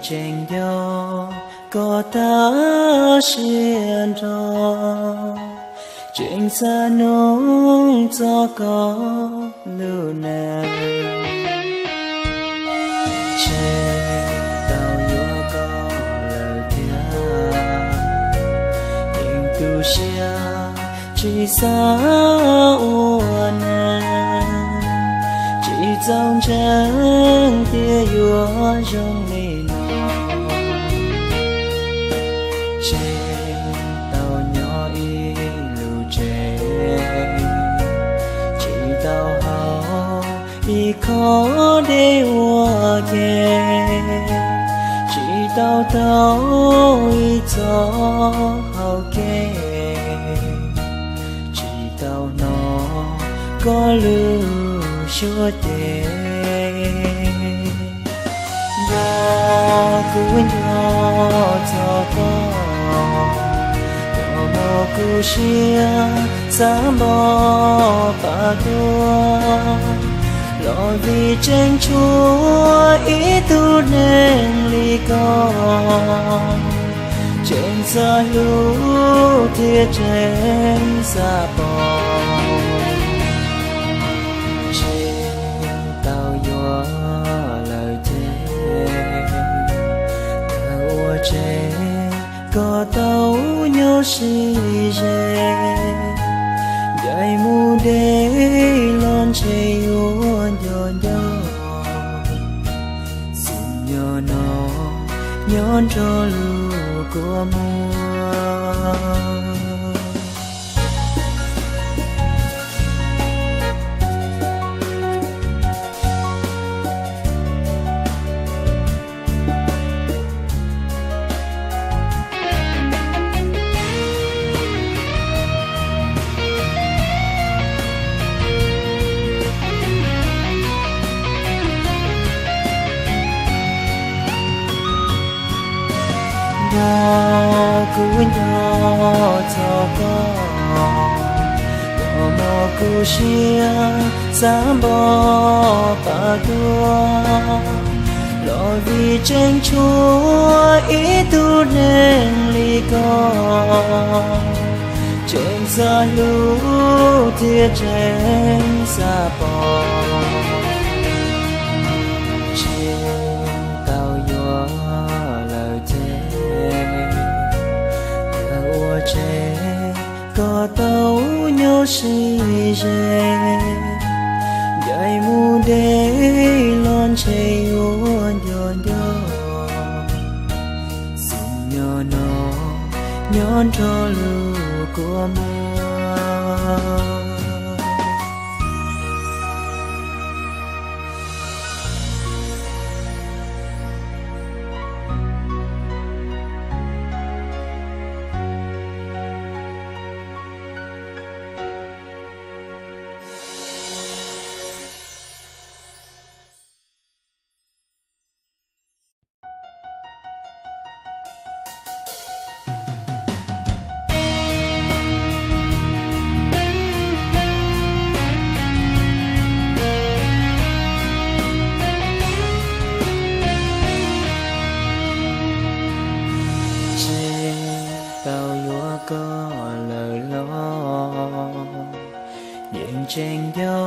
Tseem nco koj tag siab nrho, tseem xav nug txog koj lub neej. Tseem tau yuav koj lawm thiab, yeej tu siab tsis xav ua neej, tsis txaus ntseeg tias yuav zoo li no. Tseem tau nyob ib lub tsev, tsis tau haus ib khob dej ua ke, tsis tau taug ib txoj hau kev, tsis tau hnov koj lub suab ceg. Nco kuv nco txog koj, nco mus kuv siab xav npau pam tuaj, los vim tseem tshuav ib tug neeg li koj, tseem xav hlub thiab tseem xav pom. Tseem tau yuav lawm thiab, thaum ua tsev koj tau nyob sib ze, ncaim mus deb los ntshe yuav nco nco, xwm nyob no nyob nrog lub kua muag. Nco kuv nco txog koj, nco mus kuv siab xav npau pam tuaj, los vim tseem tshuav ib tug neeg li koj, tseem xav hlub thiab tseem xav pom. Tseem tau yuav lawm thiab, thaum ua tsev koj tau nyob sib ze, ncaim mus deb los ntshe yuav nco nco, xwm nyob no nyob nrog lub kua muag. Tseem tau yuav koj lawm los, yeej tseem nco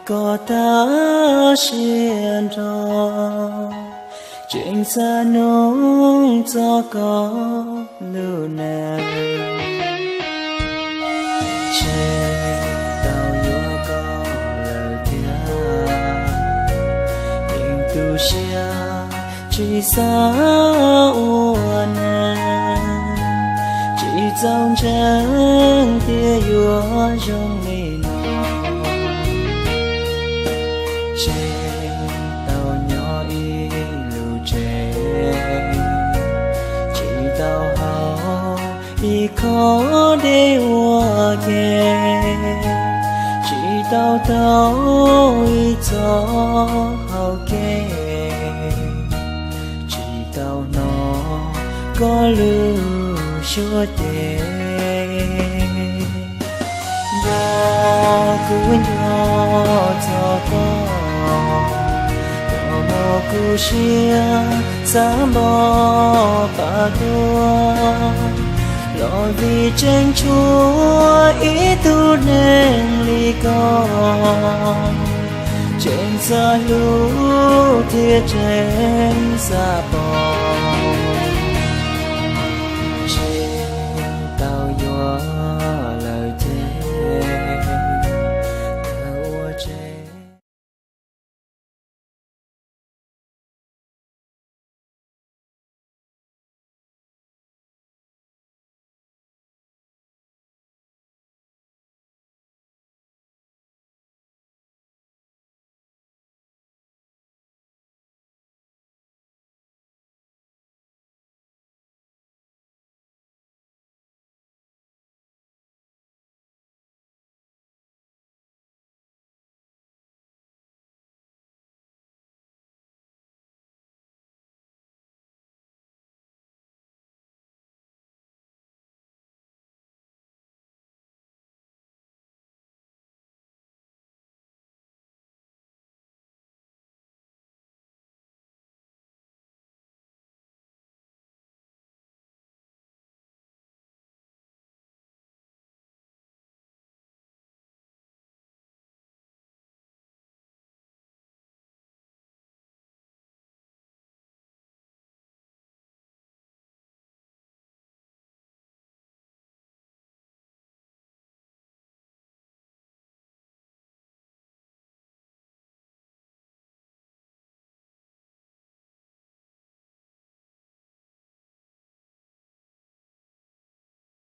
koj tag siab nrho, tseem xav nug txog koj lub neej. Tseem tau yuav koj lawm thiab, yeej tu siab tsis xav ua neej, tsis txaus ntseeg tias yuav zoo li no. Tseem tau nyob ib lub tsev, tsis tau haus ib khob dej ua ke, tsis tau taug ib txoj hau kev, tsis tau hnov koj lub suab ceg. Nco kuv nco txog koj, nco Muab kuv siab xav npog pab tuag, los vim tseem tshuav ib tug neeg li koj, tseem xav hlub thiab tseem xav pom.